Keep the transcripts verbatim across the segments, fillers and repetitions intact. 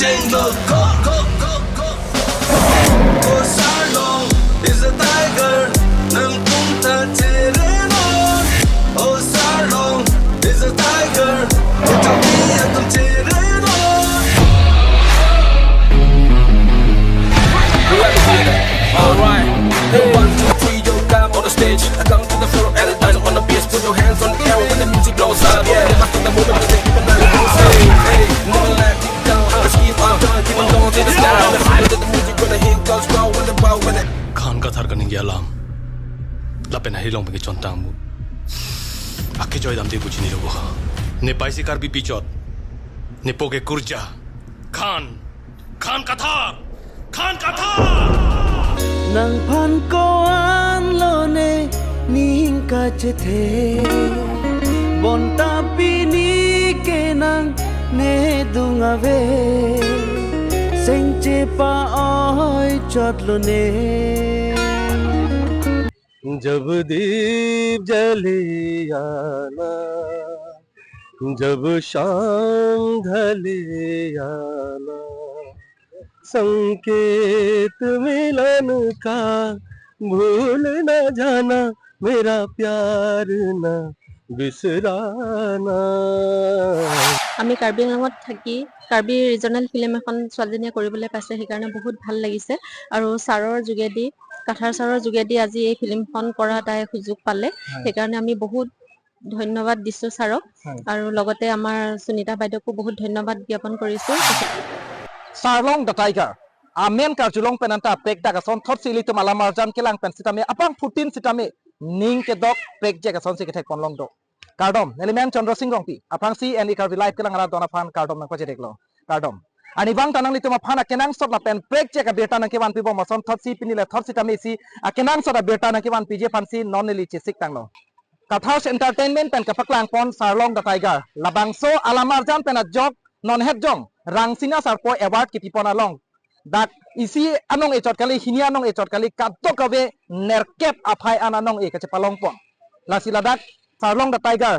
Ding dong, go, go, go, go. Oh, Sarlong is a tiger. Nangtum ta cherenon. Oh, Sarlong is a tiger. Oh, Sarlong is a tiger. Alright. Hey, one, two, three, yo, come on the stage. Come to the floor and dance on the beat. Put your hands on the air when the music blows up. Yeah, never stop the moment. Hey, hey, never let it down. Let's keep on going, keep on going to the sky. Let's feel the music when the hill goes round, when the wow, when the Khan Kathar kaningje alam. Lapen ahi along pagi chontang mu. Ake joy dam di buji ni lo ha. Ne paisi Karbi pichot. Ne poke kurja. Khan. Khan Kathar. Khan Kathar. Nangphan ko-an lone ning kachethe. Bonta pini ke nangne dung ave. Sengche pa-oi chot lone. जब दीप जलिया ना, जब शाम ढलिया ना, संकेत मिलन का भूल ना जाना, मेरा प्यार ना बिसराना। আমি কাৰ্বি আংলঙত থাকি কাৰ্বি ৰিজনেল ফিল্ম এখন ছোৱালীজনীয়ে কৰিবলৈ পাইছে, সেইকাৰণে বহুত ভাল লাগিছে। আৰু ছাৰৰ যোগেদি, কাথাৰ ছাৰৰ যোগেদি আজি এই ফিল্মখন কৰা তাই সুযোগ পালে, হয়। সেইকাৰণে আমি বহুত ধন্যবাদ দিছো ছাৰক। হয়। আৰু লগতে আমাৰ সুনীতা বাইদেউকো বহুত ধন্যবাদ জ্ঞাপন কৰিছো। Sarlong the Tiger, amen karjulong pen anta prekdak ason thotsi ilitum alam arjan kelang pen sitame abangphutin sitame ning kedok prekjak asonsi kethek ponlong do. Kardom, neli men Chandra Singh Rongpi, aphrangsi N E Karbi Live kelang arat don aphan kardom nangpajir-iklo. Kardom. Arnivang ta nanglitum aphan akenangsot lapen prekjak abirta nangkevanpi bom ason thotsi pini le thotsi tame isi akenangsot abirta nangkevanpiji aphansi non neli chesik tanglo. Kathars Entertainment pen kapaklang pon Sarlong the Tiger. Labangso alam arjan pen ajok non het jong Rangsina Sarpo Award kipi pon along dak isi anong-e chot kali, hini anong-e chot kali, kadokave nerkep aphai an anong-e kachepalong pon. Lasi ladak Sarlong the Tiger,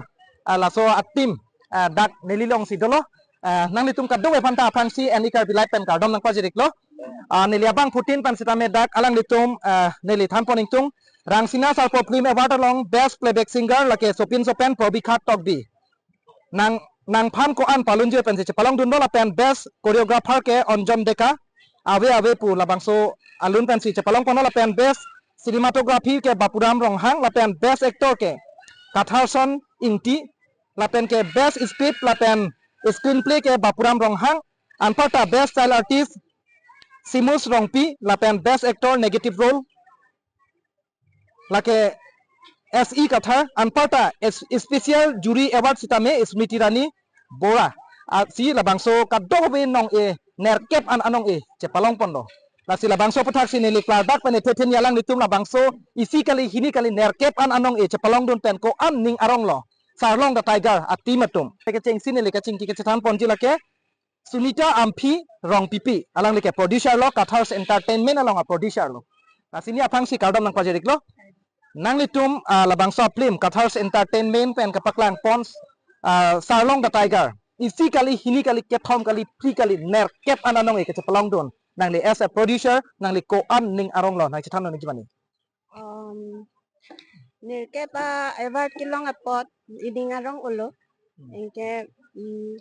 ah, laso a-team, ah, dak neli alongsi dolo. Ah, nanglitum kadokave aphan ta aphrangsi N E Karbi Live pen kardom nangpajir-iklo. Ah, neli abangphutin pen sitame dak alanglitum, ah, neli than pon ingtung. Rangsina Sarpo Film Award along Best Playback Singer lake Sopin Sopen Probikhat Tokbi. Nang, nangphan ko-an palunjir pensi chepalong dunlo lapen Best Choreographer ke Anjan Deka, Ave Ave pu labangso alun pensi chepalong ponlo lapen Best Cinematography ke Bapuram Ronghang lapen Best Actor ke Katharson Ingti lapen ke Best Script lapen Screenplay ke Bapuram Ronghang, anparta Best Child Artist Simus Rongpi lapen Best Actor Negative Role lake S E Kathar, anparta es-, Special Jury Award sitame Smriti Rani Bora. Lasi labangso kadokave nong-e nerkep an anong-e chepalong ponlo. Lasi labangso aputhaksi neli klardak pen ethe theni alanglitum labangso isi kali hini kali nerkep an anong-e chepalong dun pen ko-an ning aronglo Sarlong the Tiger a-team atum. Kechengsi neli kachingki kachethan ponji lake Sunita Amphi Rongpipi, alangli ke producer lo, Kathars Entertainment along a-producer lo. Lasi neli aphrangsi kardom nangpajir-iklo. Nanglitum, ah, labangso film Kathars Entertainment pen kapaklang pon, ah, Sarlong the Tiger. Isi kali, hini kali, kethom kali, phli kali, nerkep an anong-e kachepalong dun. Nangli as a producer, nangli ko-an ning aronglo, nangchethan nangji mani. Um, nerkep a-award kelong apot, ining arong ulo. Hmm. Anke, mm,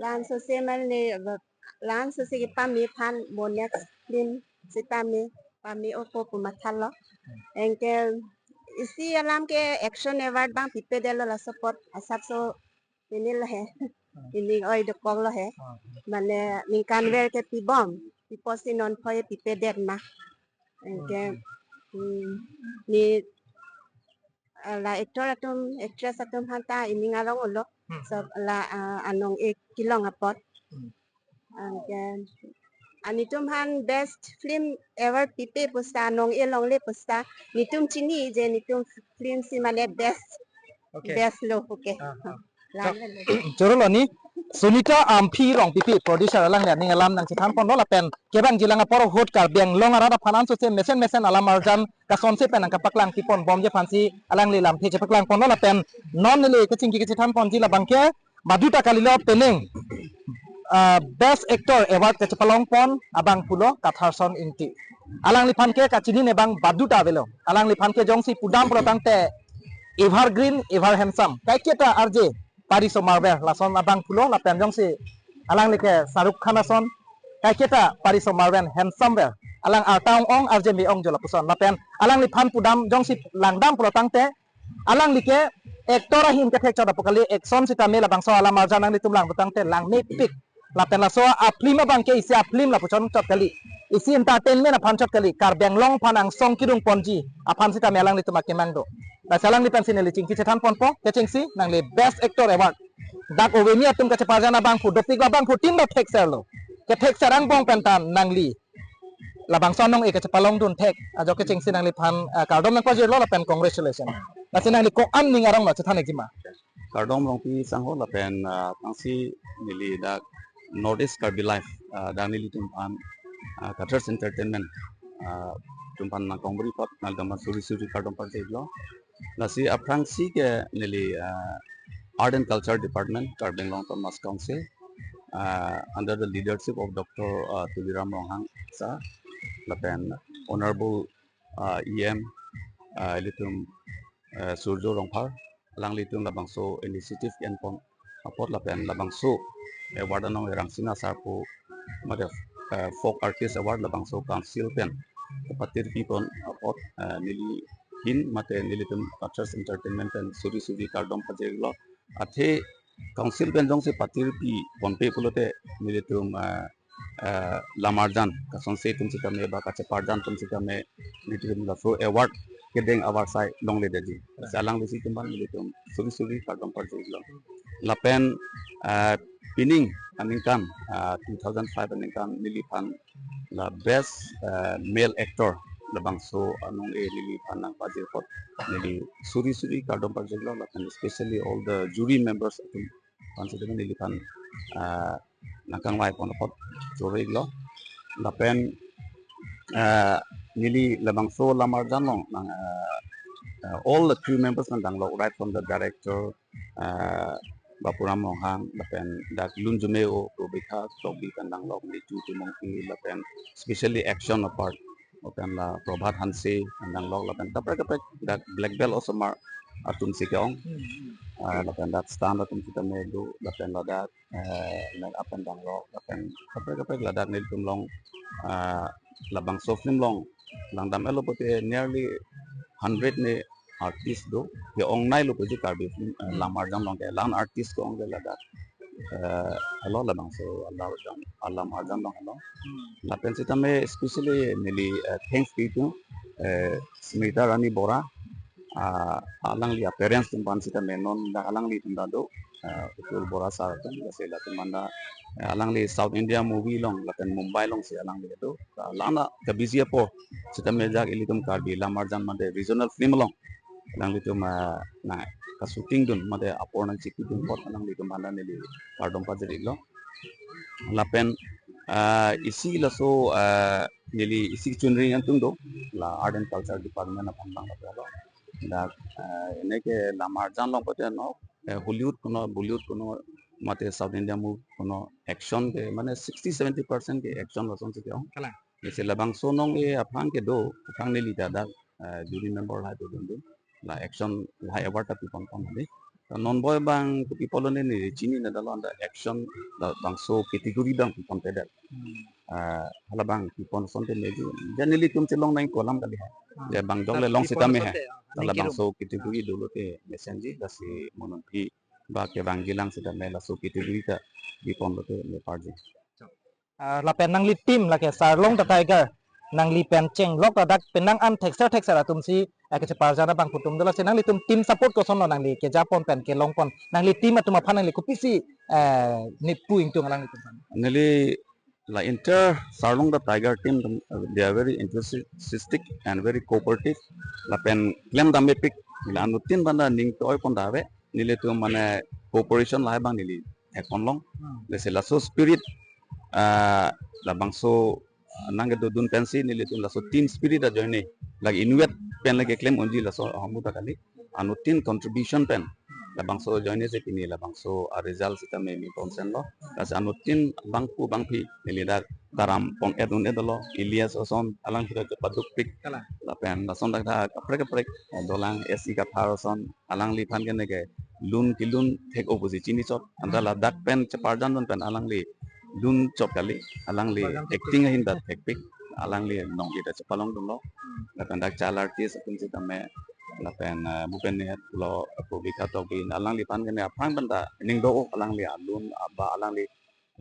lansose mane, lansose kepame aphan mo next film sitame pame-opo pu mathalo. Anke isi alam ke action award abang pipedetlo laso apot asapso pini lo he. Ining oi dokok lo he. Mane ningkanver ke pibom. Pipo si non phoi pipedet ma. Anke, hmm, ne, ah, la actor atum, actress atum aphan ta ining arong ulo. Hmm. So, la, ah, anong-e kelong apot. Hmm. Anke, ah, netum aphan best film award pipe pusta, anong-e longle pusta, netum chini je netum film si mane best, okay, best lo, okay. Ah, ah. Lang. Choro lo ni, Sunita Amphi Rongpipi, producer alangli aning alam nangchethan ponlo lapen kevangjilang apor ahut Karbi Anglong arat aphan ansose mesen mesen alam arjan kasonse pen nangkapaklang pipon bomji aphansi alangli lamthe chepaklang ponlo lapen non neli kachingki kachethan ponji labang ke baduta kalilo penang. uh, Best Actor Award kachepalongpon abangphulo Katharson Ingti. Alangliphan ke kachinine abang baduta avelo. Alangliphan ke jongsi pudam pulotangte ever green, ever handsome. Kaiketa arje pariso marvel lason abangphulo lapen jongsi alangli ke Shahrukh Khan ason kaiketa pariso marvel handsome ver. Alang arta ong-ong arje me-ong jo lapuson. Lapen alangliphan pudam jongsi langdam pulotangte alangli ke actor ahin kethek chot apo kali, action sitame labangso alam arjan nanglitum lang pulotangte langmepik. Lapen laso a-film abang ke isi a-film lapuson chot kali. Isi entertainment aphan chot kali. Karbi Anglong aphan angsong kedung ponji aphan sitame alanglitum akemang do. Lasi alangli pensi neli chingki chethan ponpo, kechengsi nangli Best Actor Award. Dak oveni atum kacheparjan abangphu, dopik abangphu tin do thekser lo. Kethekser angbong pen ta nangli labangso anong-e kachepalongdun thek ajok kechengsi nangliphan, ah, kardom nangpajirlo lapen congratulations. Lasi nangli ko-an ning arong lo chethan-ikji ma? Kardom Rongpi sangho lapen, ah, tangsi neli dak North East Karbi Live, ah, dak nelitum aphan, ah, Kathars Entertainment, ah, atum aphan nangkongri apot nangli atum aphan suri suri kardom pajirlo. Lasi aphrangsi ke neli, ah, Art and Culture Department, Karbi Anglong Autonomous Council, ah, under the leadership of Doctor, ah, Tuliram Ronghang sir, lapen Honorable, ah, E M, ah, ilitum, ah, Surjo Rongphar, alanglitum labangso initiative enpon apot lapen labangso award anong-e Rangsina sar pu mate, eh, Folk Artist Award labangso council pen patirpi pon apot, eh, neli ahin mate nelitum Kathars Entertainment pen suri suri kardom pajirlo. Athe council pen jongsi patirpi ponpe pulote nelitum, eh, eh, lam arjan kasonse atum sitame ba kacheparjan atum sitame nelitum laso award kedeng avarsai longledetji. Lasi alanglisi atum aphan nelitum suri suri kardom pajirlo. Lapen, eh, pining aningkan, eh, two thousand five aningkan neliphan la best, eh, male actor labangso anong-e neliphan nangpajir apot neli suri suri kardom pajirlo lapen especially all the jury members atum aphan sitame neliphan, ah, nangkanglai pon apot choro-iklo. Lapen, ah, neli labangso lam arjan along nang, ah, ah, all the crew members nangdanglo, right from the director, ah, Bapuram Ronghang, lapen dak lunjume o Robitha Tokbi nangdanglo, Nitu Timungpi, lapen especially action apart lapen la Prabhat Hanse nangdanglo, lapen kaprek kaprek dak black belt osomar atum si ke-ong. Hmm, hmm. Ah, lapen dak stunt atum sitame do, lapen ladak, eh, make up pen danglo, lapen kaprek kaprek ladak nelitum along, ah, labangso film along langdam-etlo pulote nearly hundred ne artist do, ke-ongneilo puji Karbi film, eh, Hmm. lam arjan along ke la-an artist ke-ong ke ladak. Eh, helo labangso alam arjan, alam arjan along helo. Hmm. Lapen sitame especially neli, eh, thanks di tu, eh, Smita Rani Bora, ah, alangli a-parents atum aphan sitame non dak alanglitum ta do, ah, Atul Bora sir atum, lasi latum aphan ta, eh, alangli South India movie along, lapen Mumbai alongsi alangli do, ah, la-an ta busy apor, sitame ajak ilitum Karbi lam arjan mate regional film along alanglitum, ah, nangkashooting dun mate apor nangchipidun apot alanglitum aphan ta neli kardom pajir-iklo. Lapen, ah, isi laso, ah, neli isi chunri nangtungdo, la Art and Culture Department aphan abang lapen lo. Dak, ah, ene ke lam arjan along pulote no, eh, Hollywood kono, Bollywood kono, mate South India movie kono action ke, mane sixty seventy percent ke action lason si ke-ong. Kalang. Lasi labangso anong-e aphrang kedo, aphrang neli ta dak, eh, jury member lahai dodun dun. La action lahai award ta pipon pon hadi. Ta non boi abang kopi pulo ne neli chinine detlo anta action labangso category abang piponpedet. Hmm. Ah, halabang pipon asonte meji. Jadi nelitum chelong nangji ko alam kali ha. Ah. Jadi bang jok Ta le long pipon sitame ha. asonte, ah, Ta nangkirum. labangso category dolo te mesenji, lasi mo non phi ba kevangji lang sitame laso category ta pipon lote meparji. Ah, lapen nangli team lake Sarlong the Tiger, nangli pen chenglok ladak penang an thekser thekser atum si, eh, kacheparjan abangphu atum do, lasi nanglitum team support kosonlo nangli kejapon pen kelongpon, nangli team atum aphan nangli kopisi, eh, nipu ingtung alanglitum aphan? Neli la entire Sarlong the Tiger team, uh, they are very enthusiastic and very cooperative. Lapen klemdam mepik, la anuttin aphan ta ning toi pon ta ave, nelitum mane cooperation lahai abang neli thekponlong. Hmm. Lasi laso spirit, ah, labangso, ah, nangkedodun pensi nelitum laso team spirit ajoine lake inutvet pen lake klem unji laso ahormu ta kali, anuttin contribution pen labangso ajoine si pini labangso a-result sitame mi ponsen lo. Lasi anuttin bangphu bangphi neli dak taram pon-et un-et lo. Elias ason alang sita chepadukpik. Kalang. Lapen lason dak dak kaprek kaprek, eh, dolang S C Kathar ason alangliphan ke neke lun kelun thek-o pusi chinichot. Anta Hmm. ladak pen cheparjandun pen alangli lun chot kali, alangli Cheparjandun acting ahin ta thekpik, alangli nong-e ta chepalongdunlo. Lapen dak child artist atum sitame, lapen, eh, Bhupen Nair lo, Probika Tokbi, alangliphan ke ne aphrang pen ta ning do-o, alangli alun, aba alangli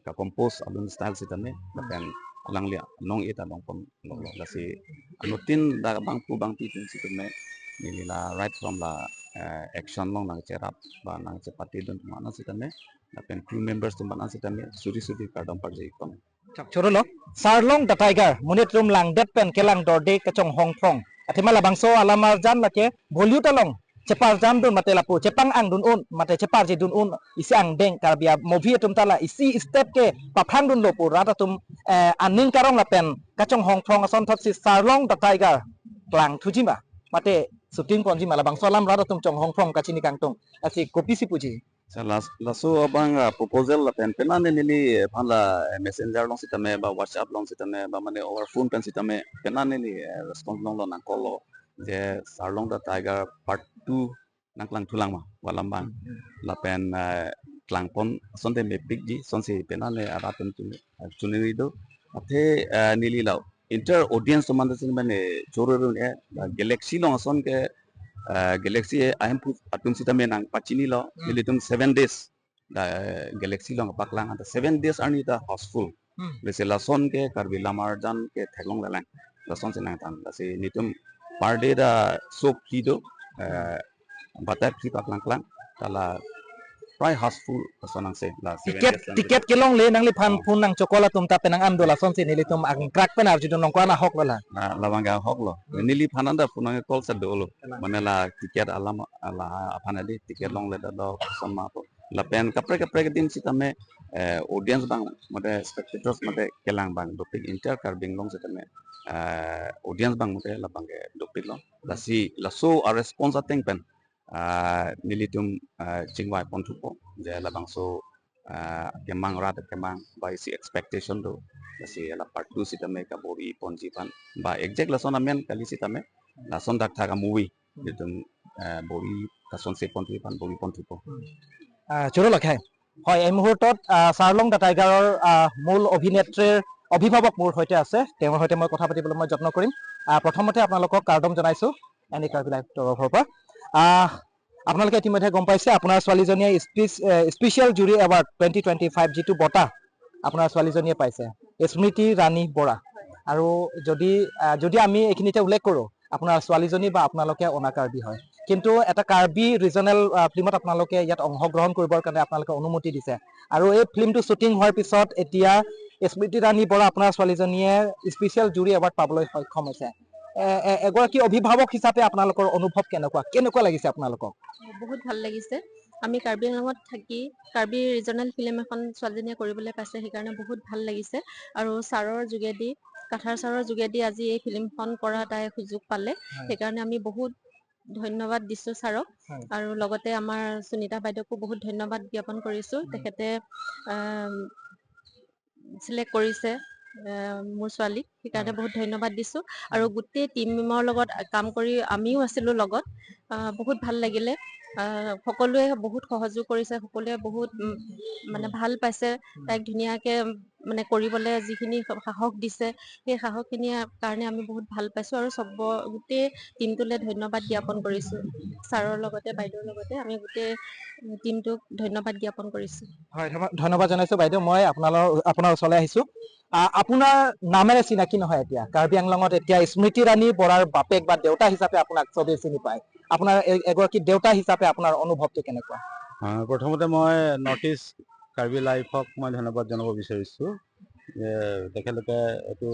ka-compose alun style sitame, lapen alangli nong-e ta longponlo. Lasi anuttin dak bangphu bangphi atum sitame, neli la right from la, eh, action along nangcherap, ba nangchepatidun atum an sitame, lapen crew members atum an sitame, suri suri kardom parjipon. Chak choro lo, Sarlong the Tiger, monit rum langdet pen kelang dorde kachonghong phrong. Athema labangso alam arjan lake Bollywood along cheparjandun mate lapu chepang-angdun un mate cheparjedun un isi angdeng Karbi a-movie atum ta la isi step ke paphrangdunlo pu rat atum, eh, aning karong lapen kachonghong phrong asonthotsi Sarlong the Tiger klangthuji ma mate shooting ponji ma, labangso alam rat atum chonghong phrong kachini kangtung, lasi kopisi puji? Sa las-, laso abang, ah, proposal lapen penang ne neli, eh, aphan la, eh, messenger along sitame ba WhatsApp along sitame ba mane over phone pen sitame penang ne neli, eh, response longlo, nang call lo je Sarlong the Tiger part two nangklangthulang ma pu alam abang. Hmm. Lapen, eh, klangpon asonte mepikji, lasonsi penang ne arat atum tu, eh, chuniri do. Athe, eh, neli la entire audience atum an ta si mane choro un-e, eh, Galaxy along ason ke, eh, Galaxy ahemphu atum sitame nangpachinilo, Hmm. nelitum seven days da, eh, Galaxy along paklang anta seven days arni ta houseful. Hmm. Lasi lason ke Karbi lam arjan ke theklongle lang. Lasonsi nangthan. Lasi nelitum per day ta show phli do, eh, batai phli paklang klang. Ta la prai houseful lason angse. La seven Ticket, days lang ticket kelongle nangliphan Oh. phone nangchokol atum ta penang an do, lasonsi nelitum angkrak pen arjudun, nong ko-an ahok lo la? Na labang ke ahok lo. Hmm. Neliphan an ta phone nangcall sa dolo. Kalang. Mane la ticket alam ala aphan adi ticket longle ta do, lason ma po. Lapen kaprek kaprek adim sitame, eh, audience abang, mate spectators mate kelang abang dopik, entire Karbi Anglong sitame, eh, audience abang mate labang ke dopiklo. Lasi laso a-response ateng pen, ah, nelitum, ah, chingvai ponthupo je labangso, ah, kemang rat kemang ba isi expectation do. Lasi la part two sitame kabor-i ponji aphan ba exact lason amen kali sitame, lason dak thak a-movie nelitum, eh, bor-i kasonse ponthu aphan bor-i ponthupo. Ah, choro lo khai. Hoi, ei muhurtot, ah, Sarlong the Tiger-or, ah, মূল অভিনেত্ৰীৰ অভিভাৱক মোৰ সৈতে আছে, তেওঁৰ সৈতে মই কথা পাতিবলৈ মই যত্ন কৰিম। আহ, প্ৰথমতে আপোনালোকক কাৰ্ডম জনাইছো এনি কাৰ্বি লাইভ তৰফৰ পৰা। আহ, আপোনালোকে ইতিমধ্যে গম পাইছে আপোনাৰ ছোৱালীজনীয়ে স্পেচ-, এ, স্পেচিয়েল জুৰি এৱাৰ্ড টুৱেণ্টি টুৱেণ্টি ফাইভ যিটো বঁটা আপোনাৰ ছোৱালীজনীয়ে পাইছে, স্মৃতি ৰাণী বৰা। আৰু যদি, আহ, যদি আমি এইখিনিতে উল্লেখ কৰোঁ, আপোনাৰ ছোৱালীজনী বা আপোনালোকে অনা কাৰ্বি হয়, কিন্তু এটা কাৰ্বি ৰিজনেল, আহ, ফিল্মত আপোনালোকে ইয়াত অংশগ্ৰহণ কৰিবৰ কাৰণে আপোনালোকে অনুমতি দিছে। আৰু এই ফিল্মটো শ্বুটিং হোৱাৰ পিছত এতিয়া স্মৃতি ৰাণী বৰা আপোনাৰ ছোৱালীজনীয়ে স্পেচিয়েল জুৰি এৱাৰ্ড পাবলৈ সক্ষম হৈছে। এ, এ, এগৰাকী অভিভাৱক হিচাপে আপোনালোকৰ অনুভৱ কেনেকুৱা, কেনেকুৱা লাগিছে আপোনালোকক? বহুত ভাল লাগিছে। আমি কাৰ্বি আংলঙত থাকি কাৰ্বি ৰিজনেল ফিল্ম এখন ছোৱালীজনীয়ে কৰিবলৈ পাইছে, সেইকাৰণে বহুত ভাল লাগিছে। আৰু ছাৰৰ যোগেদি, কাথাৰ ছাৰৰ যোগেদি আজি এই ফিল্মখন কৰা তাই সুযোগ পালে, হয়। সেইকাৰণে আমি বহুত ধন্যবাদ দিছোঁ ছাৰক। হয়। আৰু লগতে আমাৰ সুনীতা বাইদেউকো বহুত ধন্যবাদ জ্ঞাপন কৰিছোঁ। হয়। তেখেতে, আম, ছিলেক্ট কৰিছে, আহ, মোৰ ছোৱালীক, সেইকাৰণে হয়। বহুত ধন্যবাদ দিছোঁ। আৰু হয়। গোটেই টিমৰ লগত কাম কৰি আমিও আছিলোঁ লগত, আহ, বহুত ভাল লাগিলে। আহ, সকলোৱে বহুত সহযোগ কৰিছে, সকলোৱে বহুত, উম, মানে, হয়। ভাল পাইছে। হয়। তাইক ধুনীয়াকে, মানে, কৰিবলৈ যিখিনি সাহস দিছে, সেই সাহসখিনিৰ কাৰণে আমি বহুত ভাল পাইছোঁ আৰু চব, গোটেই টিমটোলৈ ধন্যবাদ জ্ঞাপন কৰিছোঁ। ছাৰৰ লগতে, বাইদেউৰ লগতে আমি গোটেই টিমটোক ধন্যবাদ জ্ঞাপন কৰিছোঁ। হয়, ধন্যবাদ, ধন্যবাদ জনাইছোঁ বাইদেউ। মই আপোনালোকৰ, আপোনাৰ ওচৰলৈ আহিছোঁ। আহ, আপোনাৰ নামেৰে চিনাকি নহয় এতিয়া। কাৰ্বি আংলঙত এতিয়া স্মৃতি ৰাণী বৰাৰ বাপেক বা দেউতা হিচাপে আপোনাক চবেই চিনি পায়। আপোনাৰ এ-, এগৰাকী দেউতা হিচাপে আপোনাৰ অনুভৱটো কেনেকুৱা? আহ, প্ৰথমতে মই নৰ্থ ইষ্ট কাৰ্বি লাইভক মই ধন্যবাদ জনাব বিচাৰিছোঁ যে তেখেতলোকে এইটো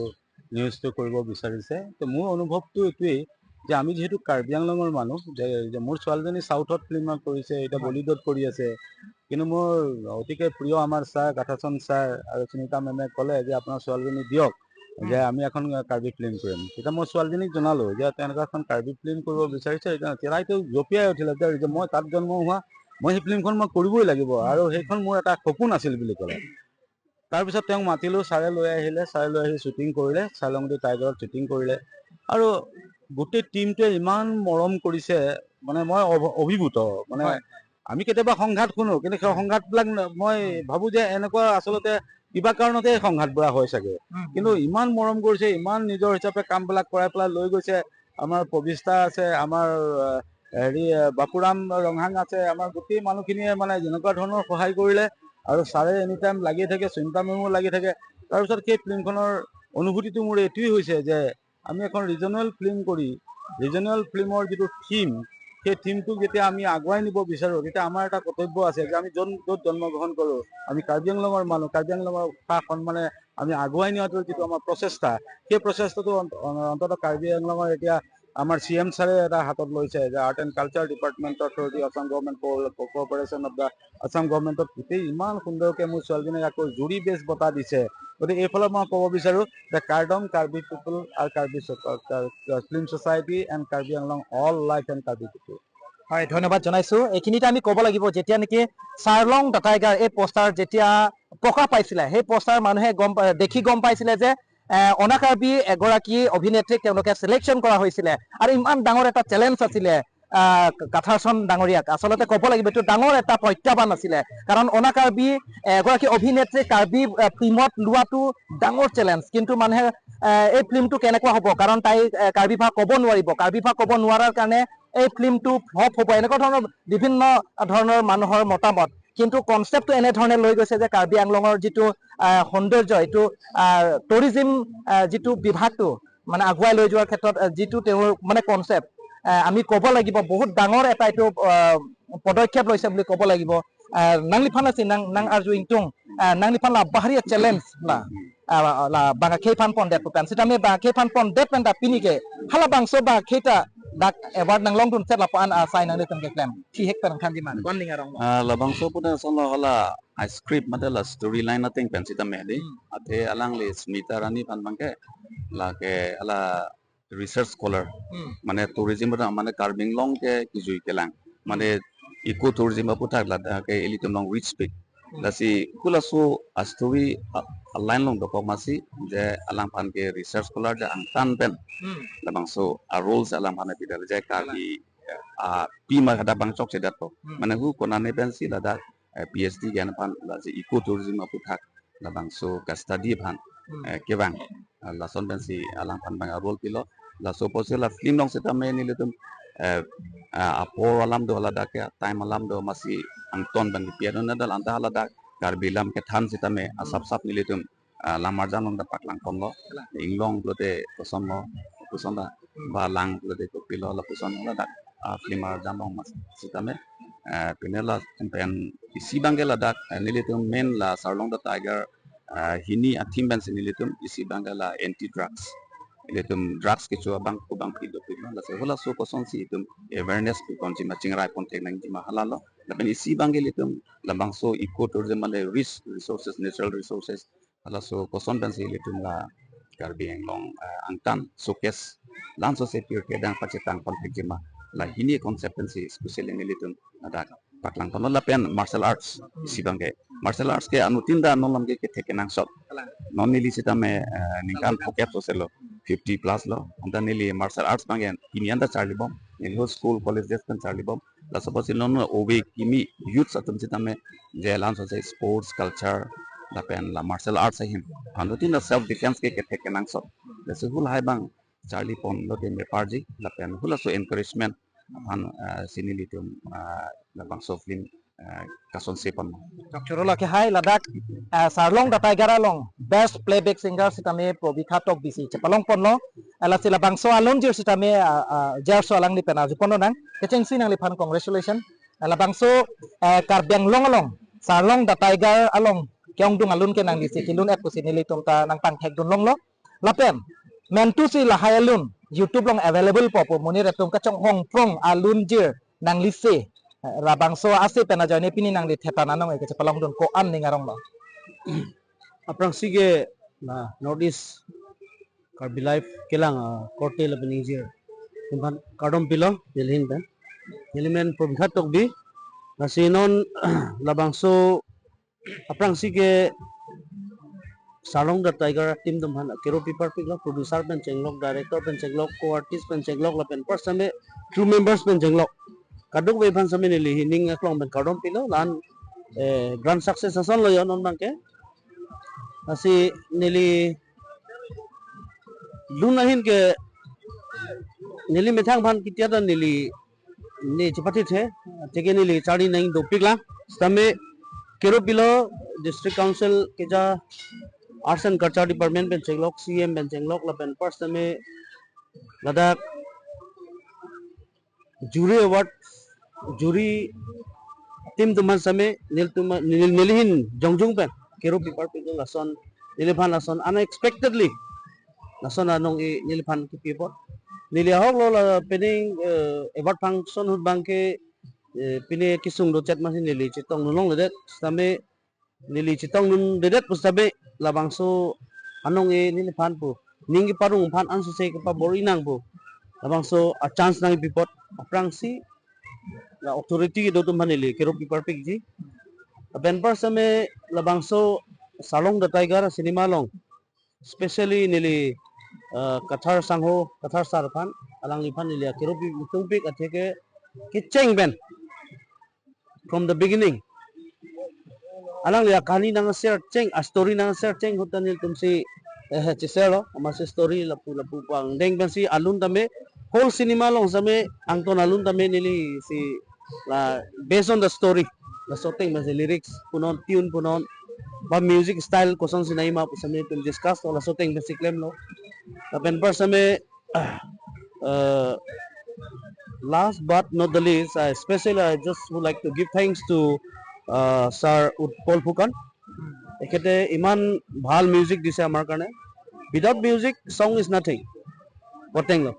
নিউজটো কৰিব বিচাৰিছে। তো মোৰ অনুভৱটো এইটোৱেই যে আমি যিহেতু কাৰ্বি আংলঙৰ মানুহ, যে, যে মোৰ ছোৱালীজনী চাউথত ফিল্ম কৰিছে, এতিয়া হয়। বলিউডত কৰি আছে, কিন্তু মোৰ অতিকে প্ৰিয় আমাৰ ছাৰ কাথাচন্দ ছাৰ আৰু সুনীতা মেমে ক'লে যে আপোনাৰ ছোৱালীজনী দিয়ক, যে উম। আমি এখন কাৰ্বি ফিল্ম কৰিম। তেতিয়া মই ছোৱালীজনীক জনালোঁ যে তেনেকুৱা এখন কাৰ্বি ফিল্ম কৰিব বিচাৰিছে। এতিয়া তাইতো জঁপিয়াই উঠিলে যে, যে মই তাত জন্ম হোৱা, মই সেই ফিল্মখন মই কৰিবই লাগিব আৰু সেইখন মোৰ এটা সপোন আছিল বুলি ক'লে। তাৰপিছত তেওঁক মাতিলোঁ, ছাৰে লৈ আহিলে, ছাৰে লৈ আহি শ্বুটিং কৰিলে, চাৰলং দি টাইগাৰত শ্বুটিং কৰিলে। আৰু গোটেই টিমটোৱে ইমান মৰম কৰিছে, মানে মই অভ- অভিভূত। মানে হয়। আমি কেতিয়াবা সংঘাত শুনো, কিন্তু সেই সংঘাতবিলাক ন- মই ভাবোঁ যে এনেকুৱা আচলতে কিবা কাৰণতে সংঘাতবোৰ হয় চাগে। উম, কিন্তু উম। ইমান মৰম কৰিছে, ইমান নিজৰ হিচাপে কামবিলাক কৰাই পেলাই লৈ গৈছে। আমাৰ পবিষ্টা আছে, আমাৰ, আহ, হেৰি, আহ, বাপুৰাম ৰংহাং আছে, আমাৰ গোটেই মানুহখিনিয়ে মানে যেনেকুৱা ধৰণৰ সহায় কৰিলে আৰু ছাৰে এনি টাইম লাগিয়ে থাকে, সুনিতা মেমো লাগি থাকে। তাৰপিছত সেই ফিল্মখনৰ অনুভূতিটো মোৰ এইটোৱেই হৈছে যে আমি এখন ৰিজনেল ফিল্ম কৰি, ৰিজনেল ফিল্মৰ যিটো থিম, সেই থিমটোক যেতিয়া আমি আগুৱাই নিব বিচাৰোঁ, তেতিয়া আমাৰ এটা কৰ্তব্য আছে যে আমি জন- য'ত জন্মগ্ৰহণ কৰোঁ, আমি কাৰ্বি আংলঙৰ মানুহ, কাৰ্বি আংলঙৰ ভাষা সন্মানে আমি আগুৱাই নিয়াটো যিটো আমাৰ প্ৰচেষ্টা, সেই প্ৰচেষ্টাটো অন্ত- অন্ততঃ কাৰ্বি আংলঙৰ এতিয়া আমাৰ চি এম ছাৰে এটা হাতত লৈছে যে আৰ্ট এণ্ড কালচাৰ ডিপাৰ্টমেণ্টৰ থ্ৰুদি আছাম গভৰ্ণমেণ্ট কো- কৰ্পৰেশ্যন অফ দ্য আছাম গভৰ্ণমেণ্টত গোটেই ইমান সুন্দৰকৈ মোৰ ছোৱালীজনীক আকৌ জুৰি বেষ্ট বঁটা দিছে। গতিকে এইফালে মই ক'ব বিচাৰোঁ যে কাৰ্ডম কাৰ্বি পিপল আৰু Karbi film society and Karbi Anglong all life and Karbi people. হয়, ধন্যবাদ জনাইছোঁ। এইখিনিতে আমি ক'ব লাগিব, যেতিয়া নেকি চাৰলং দা টাইগাৰ এই পোষ্টাৰ যেতিয়া প্ৰকাশ পাইছিলে, সেই পোষ্টাৰ মানুহে গম পা- দেখি গম পাইছিলে যে এ, অনা কাৰ্বি এগৰাকী অভিনেত্ৰীক তেওঁলোকে চিলেকশ্যন কৰা হৈছিলে আৰু ইমান ডাঙৰ এটা চেলেঞ্জ আছিলে, আহ, ক- কাথাৰচন ডাঙৰীয়াক। আচলতে ক'ব লাগিব, এইটো ডাঙৰ এটা প্ৰত্যাহ্বান আছিলে, কাৰণ অনা কাৰ্বি এগৰাকী অভিনেত্ৰী কাৰ্বি, আহ, টিমত লোৱাটো ডাঙৰ চেলেঞ্জ। কিন্তু মানুহে, আহ, এই ফিল্মটো কেনেকুৱা হ'ব, কাৰণ তাই, আহ, কাৰ্বি ভাষা ক'ব নোৱাৰিব, কাৰ্বি ভাষা ক'ব নোৱাৰাৰ কাৰণে এই ফিল্মটো ফ্লপ হ'ব, এনেকুৱা ধৰণৰ বিভিন্ন ধৰণৰ মানুহৰ মতামত। কিন্তু কনচেপ্টটো এনেধৰণে লৈ গৈছে যে কাৰ্বি আংলঙৰ যিটো, আহ, সৌন্দৰ্য, এইটো, আহ, টুৰিজিম, আহ, যিটো বিভাগটো মানে আগুৱাই লৈ যোৱাৰ ক্ষেত্ৰত, আহ, যিটো তেওঁৰ মানে কনচেপ্ট, আহ, আমি ক'ব লাগিব বহুত ডাঙৰ এটা এইটো, আহ, পদক্ষেপ লৈছে বুলি ক'ব লাগিব। আহ, nangliphan lasi nang, nang arju ingtung, ah, nangliphan la bahari challenge la, ah, la bang akhei aphan pondet pu pen, sitame bang akhei aphan pondet pen ta pini ke halabangso bang akhei ta dak award nanglongdun set lapu-an asai nanglitum keklem thihek pen thanji ma, ko-an ning arong? Ah, labangso pu ta ason lo hala a script mate la storyline ateng pen sitame di. Hmm. Athe alangli Smita Rani aphan bang ke, lake hala research scholar, Hmm. mane tourism pada mane Karbi Anglong ke kijui kelang, mane eco tourism aputhak ladak ke ilitum along reach pik. Hmm. Lasi halaso a story a, a line along dokok masi je alangphan ke research scholar je angtan pen Hmm. labangso a roles alangphan pidal je Karbi, ah, pima kada bang chokche dat po. Hmm. Mane hu konane pensi ladak, eh, P H D gyan aphan lasi eco tourism aputhak labangso ka study aphan, Hmm. eh, kevang. Ah, lason pensi alangphan bang a role pilo. Laso apotsi la film along sitame nelitum, eh, ah, apor alam do ladak ke, time alam do masi angton bang pi adon adal anta ladak Karbi lam kethan sitame Hmm. asap sap nelitum, ah, lam arjan along ta paklang ponlo. Kalang. Inglong pulote koson lo, koson ta Hmm. ba lang pulote kopilo lapuson ladak, ah, film arjan along mas sitame, ah, pine la pen isi bang ke ladak, ah, nelitum main la Sarlong the Tiger, ah, hini a theme pensi nelitum isi bang ke la anti drugs. Nelitum drugs kecho abang ko bang phi dopik lo, lasi halaso kosonsi itum awareness pi ponji ma chingrai pon thek nangji ma hala lo. Lapen isi bang ke ilitum labangso eco tourism mane rich resources, natural resources, halaso koson pensi ilitum la Karbi Anglong, eh, angtan showcase laso se pirke dang pachetang pon thekji ma, la hini concept pensi specially nelitum ladak paklang ponlo. Lapen martial arts isi bang ke. Martial arts ke anuttin ta non lam ke kethek kenangsot. Non neli sitame, eh, ningkan pocket so selo fifty plus lo. Anta neli martial arts bang ke pini anta charlibom. Neli ho school college days pen charlibom. Laso apotsi non ove kimi youths atum sitame je laso se sports culture lapen la martial arts ahin, anuttin ta self defense ke kethek kenangsot. Lasi hu lahai bang charli ponlo te meparji lapen halaso encouragement aphan, ah, si nelitum, ah, labangso film, ah, kasonse pon. Doctor lo ke hai ladak, ah, Sarlong the Tiger along best playback singer sitame Probikha Tokbi si chepalong ponlo. Ah, lasi labangso alonjir sitame, ah, ah, jerso alangli pen arju ponnang. Kechengsi nangliphan congratulations. Ah, labangso, ah, Karbi Anglong along Sarlong the Tiger along ke-ongdung alun ke nanglisi kelun-et pusi nelitum ta nangpangthekdun longlo. Lapen mentu si lahai alun YouTube along available po pu monit atum kachonghong prong alunjir nanglisi, eh, labangso ase pen ajoine pini nangli thetan anong ke chepalongdun, ko-an ning arong lo? Aphrangsi ke la North East Karbi Live kelang akorte lapen ingjir atum aphan kardom pilo, Delhi pen. Neli men Probikha Tokbi, Lasi non labangso aphrangsi ke Sarlong the Tiger team atum aphan keropi parpiklo, producer pen chenglok, director pen chenglok, co-artist pen chenglok, lapen first time crew members pen chenglok. Kadokave aphan sitame neli hining aklong pen kardom pilo, la-an eh, grand success asonlo yo non abangke. Lasi neli dun ahin ke neli methang aphan kitia ta neli ne chepatithe, atheke neli charli nangdopiklang. Sitame keropilo District Council keja Arts and Culture Department pen chenglok, C M pen chenglok, lapen first time ladak jury award, jury team atum aphan sitame nelitum, neli, neli hin jongjung pen keropi parpiklo lason, neliphan lason unexpectedly lason anong-e neliphan kipi apot. Neli ahoklo la pening eh, award function ahut abangke eh, pine kesung do chet masi neli chetongdun longledet, sitame neli chetongdundedet pusitame labangso anong-e neliphan pu ning keparong aphan ansose kepabor-i nang pu labangso a chance nangpi apot aphrangsi la authority kedo atum aphan neli keropi parpikji. Lapen first time labangso Sarlong the Tiger cinema along, specially neli uh, Kathar Sangho, Kathar sir aphan, alangliphan neli keropi tungpik, atheke kecheng pen from the beginning. Alangli akahani nang share cheng, a story nang share cheng ahut ta nelitumsi eh, che-sharelo, amatsi story lapu lapu pangdeng pensi alun tame, whole cinema along sitame angton alun tame nelisi la based on the story, laso ateng pensi lyrics punon, tune punon, ba music style kosonsi nangji ma pu sitame nelitum discuss lo, laso ateng pensi klemlo. Lapen first time uh, last but not the least, I especially I just would like to give thanks to uh, Sir Utpal Phukan. তেখেতে ইমান ভাল মিউজিক দিছে আমাৰ কাৰণে। Without music, song is nothing. Potenglo.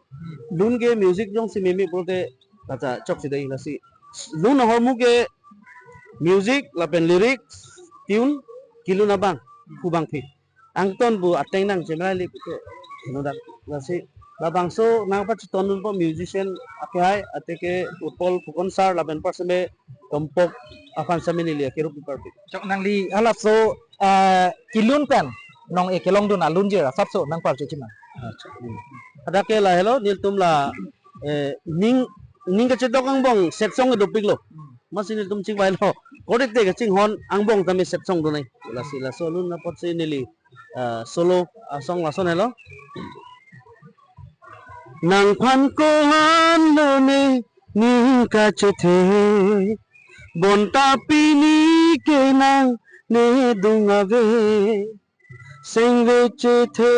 Lun ke music jongsi meme pulote, acha, chokche dei lasi. Lun ahormu ke music, lapen lyrics, tune, kelun abang, pu abangphi. Angton pu ateng nang chemrali puke. Nodak lasi labangso nangpachetongdunpo musician akehai, atheke Utpal Phukan sir lapen first time Tompok aphan sitame neli keropi parpik. Chok nangli halaso eh, kelun pen nong-e kelongdun alunjir asapso nangparjojima. Hadak ke lahelo, nelitum la eh, ning ning kachedok angbong set song dopiklo. Amatsi nelitum chingvailo. Korik te kachinghon angbong tame set song donai. Lasi laso alun apotsi neli uh, solo uh, song lason helo. Nangphan ko-an lone ning kachethe, bonta pini ke nangne dung ave, sengve chethe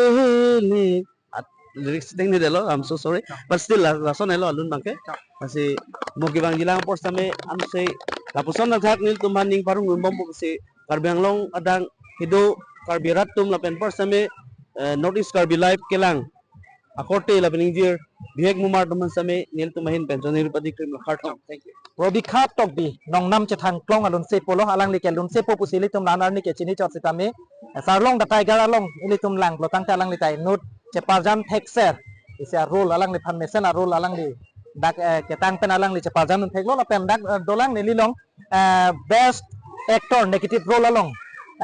le. At, lyrics dengdedetlo, I'm so sorry. But still, la- lason helo alun abangke. Lasi mo kevangjilang apor sitame anse lapuson athak nelitum aphan ning parong rumbom pusi Karbi Anglong adang kedo Karbi rat atum lapen first time eh, North East Karbi Live kelang akorte lapen ingjir bihek mumar atum aphan sitame nelitum ahin pen choningri padi krim la kardom. Thank you. Robikhat Tokbi, nongnam chethang klong alunsepo lo, alangli ke lunsepo pusi ilitum la-an arni ke chini chot sitame, eh, Sarlong the Tiger along ilitum lang pulotangte alangli ta inut cheparjan thekser isi a-role alangli aphan mesen a-role alangli dak eh, ketang pen alangli cheparjandun theklo lapen dak eh, dolang neli along eh, best actor negative role along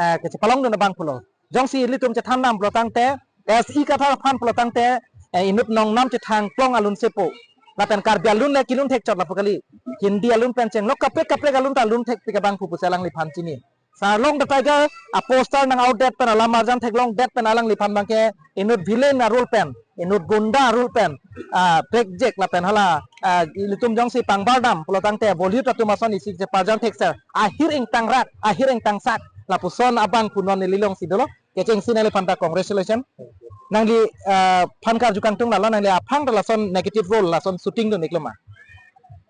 eh, kechepalongdun abang pulo. Jongsi ilitum chethan dam pulotangte, S E Kathar aphan pulotangte eh, inut nongnam chethang klong alunsepo. Lapen Karbi alun le kelun thekchot lapu kali. Hindi alun pen chenglok, kaprek kaprek alun ta lun thekpik abang pu pusi alangli aphan chini. Sarlong the Tiger a-poster nang-outdet pen, alamarjan theklongdet pen alangliphan abangke inut villain a-role pen, inut gunda a-role pen, ah, prekjek lapen hala ah, ilitum jongsi pangbar dam pulotangte Bollywood atum ason isi cheparjan thekser, ahir ingtangrak, ahir ingtangsak, lapuson abang pu non neli alongsi dolo. Kechengsi nangliphan ta congratulations. Nangli ah, aphan karju kangtung lalo, nangli aphan ta lason negative role lason shooting dun-iklo ma?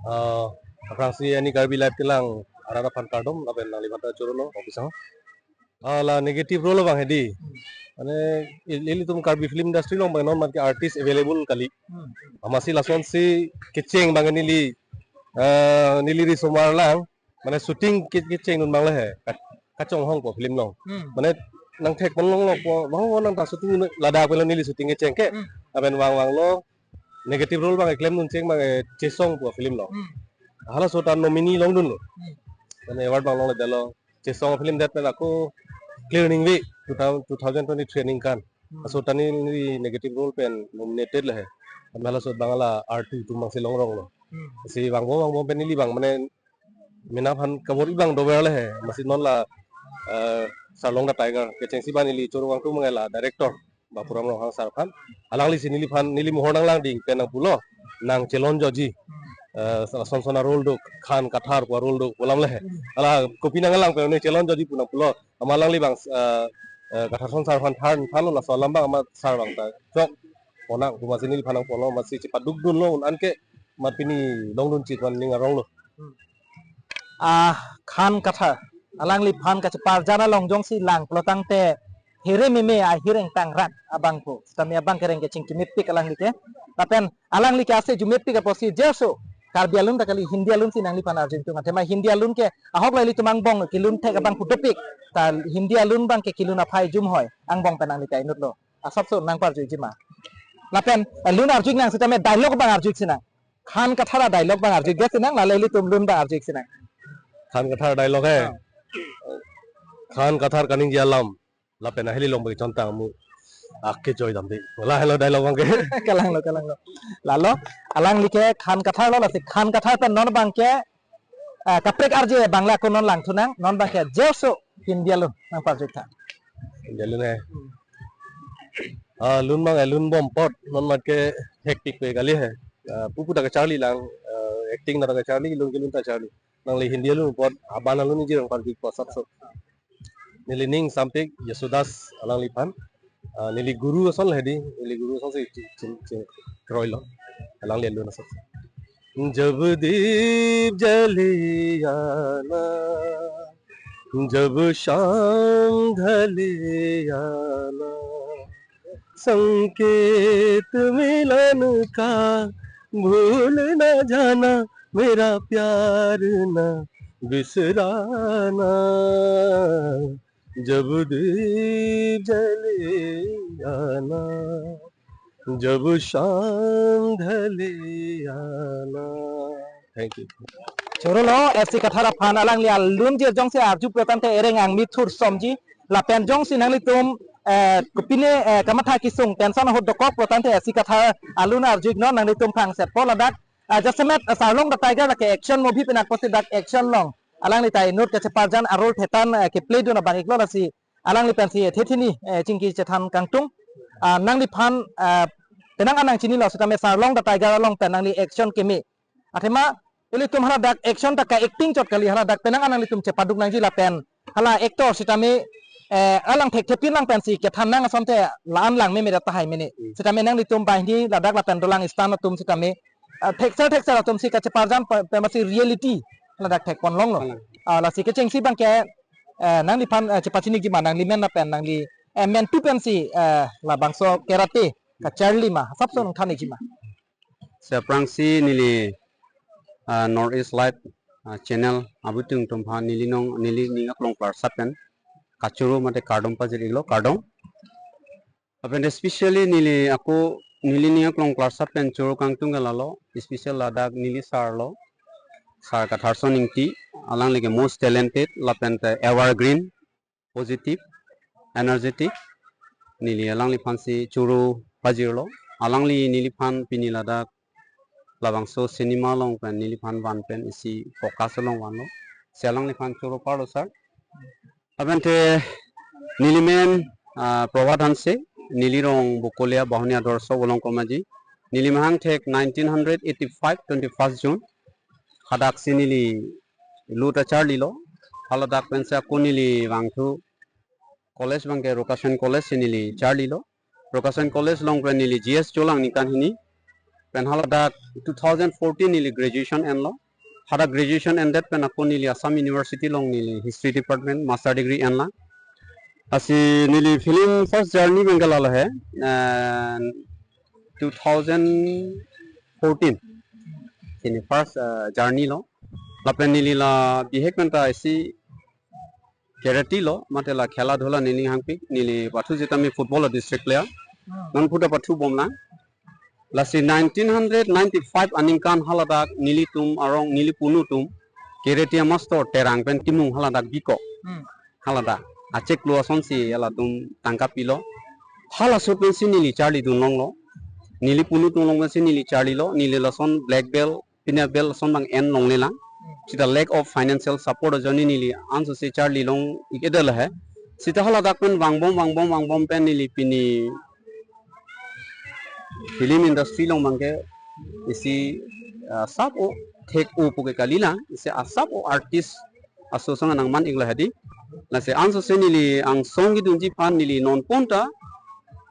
Ah, aphrangsi ani Karbi Live kelang arat aphan kardom lapen nangliphan ta choro lo office ang. Ah, la negative role abang hedi. Mane il- ilitum Karbi film industry along abang non mat ke artist available kali. Amatsi lasonsi kecheng abang neli ah, neli riso mar lang. Mane shooting ke kechengdun abang le he. Ka- kachonghongpo film along. Mane nangthek ponlongpo, vang nang ta shooting ladak pen lo neli shooting kecheng ke. Lapen vang vanglo negative role abang klemdun cheng abang eh, chesongpo film along. halaso ta nominee longdunlo. Hmm. Mane award abang longledetlo. Chesong film det pen ako Clear Ningve two thousand, two thousand twenty-three aningkan. Hmm. Laso ta neli negative role pen nominated le he. Mane halaso abang la R two atum abangsi longronglo. Hmm. Si vangbom vangbom pen neli abang mane mena aphan kabor-i abang dover le he. Amatsi non la, eh, Sarlong the Tiger kechengsi abang neli choro kangtung abang la director Bapuram Ronghang sir aphan. Alanglisi neliphan, neli mohor nanglangding pen nangpulo, nang chelonjoji. Eh, lason son a-role do, Khan Kathar pu a-role do pu alam le he. Hala kopi nanglang pen ne chelonjoji pu nangpulo. Amat alangli abang, eh, eh, Katharson sir aphan than, thanlo, laso alam abang amat sir abang ta chok pona pu amatsi neliphan nangponlo, amatsi chepadukdunlo un-an ke, amat pini longdun chit van ning aronglo. Ah, Khan Kathar, alangliphan kacheparjan along jongsi lang pulo tangte here meme ahir engtang rat abang pu. Sitame abang kereng kechingki mepik alangli ke. Lapen alangli ke ase jumepik apotsi jasemet Karbi alun ta kali, Hindi alunsi nangliphan arju ingtung. Athema Hindi alun ke ahok la ilitum angbong kelun thek abang pu dopik. Ta Hindi alun abang ke kelun aphai jumhoi angbong pen nangli ta inutlo. Asapso nangparjuiji ma? Lapen, eh, lun arju-ik nang sitame dialogue abang arju-ik sinang. Khan Kathar a-dialogue abang arju-ik sinang, lale ilitum lun abang arju-ik sinang. Khan Kathar dialogue he. Ah. Khan Kathar kaningje alam. Lapen aheli long bagi chontang mu. Ake joy damde. Lahelo dialogue abang ke. Kalanglo, kalanglo. Lalo, alangli ke Khan Kathar lo, lasi Khan Kathar pen non abang ke, ah, kaprek arje abang le ako non langthunang, non abang ke jasemet Hindi alun nangparju-ik tha. Hindi alun he. Ah, lun abang, eh, lunbom apot, non amat ke hectic pe kali he. Ah, pupu ta kacharli lang, ah, acting ta kacharli, lun kelun ta charli. Nangli Hindi alun apot, aban alun ningje nangparju-ikpo asapso. Neli ning sampik Yesudas alangliphan. Ah, neli guru ason le he di, neli guru asonsi ching, ching, ching kroilo. Alangli alun asonsi. जब दीप जले आना, जब शाम ढले आना, संकेत मिलन का भूल ना जाना, मेरा प्यार ना बिसराना। जब दीप जले आना, जब शाम ढले आना। Thank you. Choro lo, S C Kathar aphan alangli alun jirjong si arju pulo tangte ereng angmi thur somji. Lapen jongsi nanglitum, eh, kopine, eh, kamatha kesung tension ahut dokok pulo tangte S C Kathar alun arju-iknon nanglitum phangsetpo ladak. Ah, jasemet, ah, Sarlong the Tiger lake action movie pen apotsi dak action along alangli ta inut kacheparjan a-role thetan, eh, keplay dun abang-iklo, lasi alangli pensi thethe ni, eh, chingki chethan kangtung. Ah, nangliphan, ah, penang an nangchinilo sitame Sarlong the Tiger along pen nangli action keme. Athema ilitum haladak action ta ka-acting chot kali, haladak penang an nanglitum chepaduk nangji lapen hala actor sitame, eh, alang thekthepin lang pensi kethan nang asonte la-an lang meme rat tahai mene. Hmm. Sitame nanglitum banghini ladak lapen dolang stand atum sitame, eh, thekser thekser atumsi kacheparjan pe, pe amatsi reality ladak thekpon longlo. Kalang. Ah, lasi kechengsi abang ke, eh, nangliphan, eh, chepachiniji ma nangli men lapen nangli, eh, mentu pensi, eh, labangso karate kacharli ma? Asapso nangthan-ikji ma? Si aphrangsi neli, ah, North East Live, ah, channel abutung atum aphan neli nong, neli ning aklong klarsap pen kachoro mate kardom pajir-iklo, kardom. Lapen especially neli ako neli ning aklong klarsap pen choro kangtung ke lalo, especially ladak neli sir lo, Sir Katharson Ingti, alangli ke most talented, lapen te evergreen, positive, energetic, neli alangliphansi choro pajirlo. Alangli neliphan pini ladak labangso cinema along pen neliphan van pen isi focus along vanlo. Si alangliphan choro parlo sir. Lapen te neli men, ah, Prabhat Hanse, neli rong Bokolia Bahuni Adorso Volong Komaji. Neli mahang thek nineteen hundred eighty-five, twenty-first June. Hadaksi neli lut ta charlilo. Haladak pensi ako neli vangthu college abang ke Rokasen College si neli charlilo. Rokasen College along pen neli G S cholang ningkan hini. Pen haladak two thousand fourteen neli graduation enlo. Hadak graduation ended pen ako neli Assam University along neli History Department master degree enlang. Lasi neli film first journey abang ke lalo he. And two thousand fourteen. Neli first, uh, journey lo. Lapen neli la bihek pen ta isi karate lo, mate la khela dhula neli hangpik, neli pathu sitame football a-district player. Hmm. Non phu ta pathubomlang. Lasi nineteen hundred ninety-five aningkan haladak nelitum arong neli punu atum Keretia Master Terang pen kimung haladak biko. Hmm. Haladak achek lo asonsi halatum tangka pilo. Halaso pensi neli charlidun longlo. Neli punu atum along pensi neli charlilo. Neli lason black belt, pina belt lason bang en longlelang. Sita lack of financial support ajoine neli ansose charli long ik-edetlo he. Sita haladak pen vangbom vangbom vangbom pen neli pini film industry along bangke isi, ah, sap o thek o puke kalilang, isi asap o artist aso sang nangman iklo hadi. Lasi ansose neli angsong kedunji aphan neli non ponta,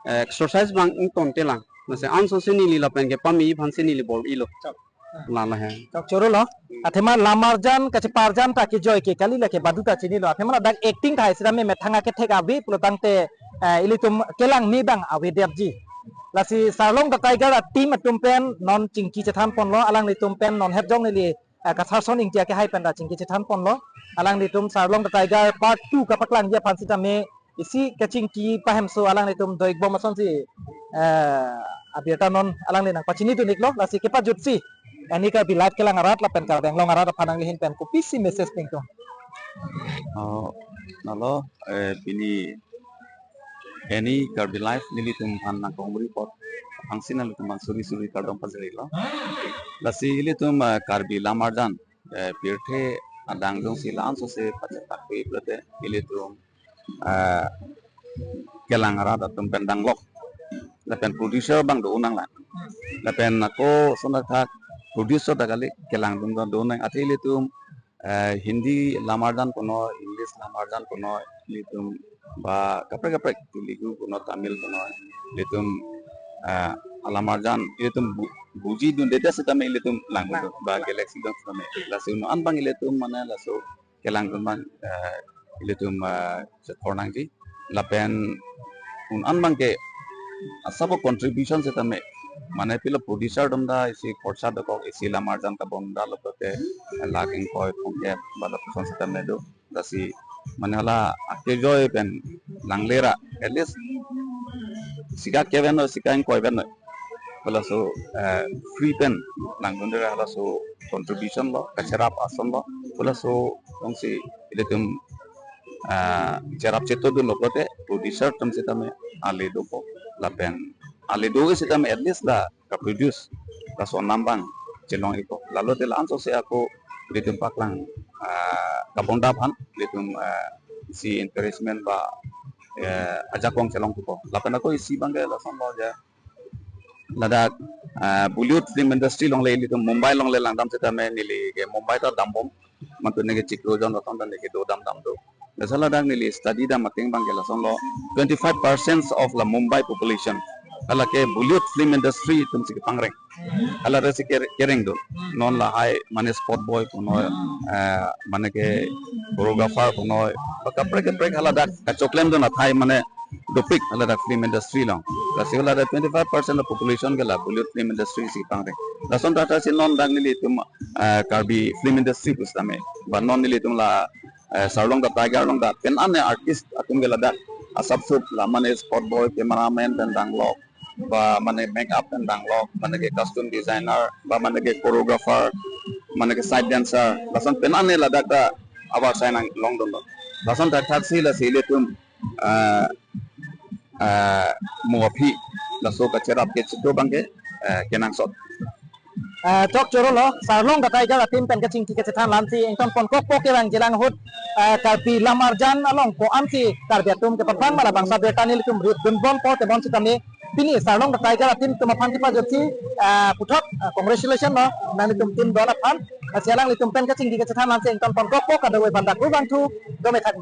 eh, exercise bang ingtontelang. Lasi ansose neli lapen kepame aphansi neli bor-ilo. Lalo he. Chok choro lo. Athema lamarjan kacheparjan ta kejoi ke kali lake badu ta chinilo. Athema ladak acting thai sitame methang akethek ave pulo tangte, eh, ilitum kelang me bang avedetji. Lasi Sarlong the Tiger a-team atum pen non chingki chethan ponlo, alanglitum pen non het jong neli, eh, Kasarson Ingti akehai pen ta chingki chethan ponlo. Alanglitum Sarlong the Tiger part two kapaklangji aphan sitame isi kachingki pahemso alanglitum do-ikbom asonsi, eh, abirta non alangli nangpachinidun iklo, lasi kepajutsi Any Karbi Live kelang arat lapen Karbi Anglong arat aphan nangli ahin pen kopisi message pingtung? Oh, lalo, eh, pini Any Karbi Live nelitum aphan nangkongri apot aphrangsi nanglitum aphan suri suri kardom pajirlo. Lasi ilitum, eh, Karbi lamarjan, eh, pirthe adang jongsi la-ansose pachetak pe plete ilitum, eh, kelang arat atum pen danglok. Lapen producer bang do-un nanglang. Lapen ako sonakthak producer ta kali, kelangdun ta do-un nang, athe ilitum, eh, Hindi lamarjan punoi, English lamarjan punoi, ilitum ba kaprek kaprek, Telugu punoi, Tamil punoi, ilitum, eh, alamarjan ilitum bu-, bujidunde sitame ilitum langdun ba galaxy dun sitame. Lasi un-an bang ilitum mane laso kelangdun bang, eh, ilitum, eh, chethor nangji. Lapen un-an bangke asap o contribution sitame, mane pilo producer atum ta isi khorcha dokok, isi lamarjan kabonda lokote, eh, lakh ingkoi phongkep ba lapuson sitame do. Lasi mane hala akejoi pen langlera, at least sika kevennoi, sika ingkoi vennoi, halaso, eh, free pen langdunde ra halaso contribution lo, kacherap ason lo, halaso jongsi ilitum, eh, cherap chetodun lokote producer atum sitame ale dopo, lapen ale do sitame at least la kaproduce laso anam bang chelong ikpo. Lalo te la-ansose ako ilitum paklang, ah, kabonda aphan ilitum, ah, isi encouragement ba, eh, ajakong chelong ikpo. Lapen ako isi bangke lason lo ja. Ladak, ah, Bollywood film industry along le ilitum Mumbai along le langdam sitame neli ke Mumbai ta dambom. Mantu neke chiklo jon rotong dan neke do dam dam do. Lasi ladak neli study dam ateng bangke lason lo, twenty-five percent of la Mumbai population hala ke Bollywood film industry atumsi kepangreng. Hala resi ke-, kereng do. Non lahai mane spot boy punoi, eh, mane ke choreographer punoi, ba kaprek kaprek haladak kachoklem dun athai mane dopik haladak film industry along. Lasi haladak twenty-five percent of population ke la Bollywood film industry si kepangreng. Lason tata si non dak nelitum, eh, Karbi film industry pusitame, ba non nelitum la, eh, Sarlong the Tiger along dak pen ane artist atum ke ladak asap sup la mane spot boy, cameraman pen danglok, ba mane makeup pen danglok, mane ke costume designer, ba mane ke choreographer, mane ke side dancer, lason pen ane ladak ta abar sai nanglong dun lo. Lason thakthak si lasi ilitum, eh, eh, mo aphi laso kacherap kechito bangke, eh, kenangsot. Eh, chok choro lo, Sarlong the Tiger a-team pen kachingki kachethan la-ansi ington pon kokpo kevang jilang ahut, eh, Karbi lamarjan along ko-ansi Karbi atum kepaphan ma labangso abirta nelitum ri-, dunbompo tebon sitame pini Sarlong the Tiger a-team atum aphan kepajutsi, eh, puthot, eh, congratulation lo nanglitum team do-an aphan. Lasi alanglitum pen kachingki kachethan la-ansi ington pon kokpo, kadokave aphan dak kurvangthu, dome thak.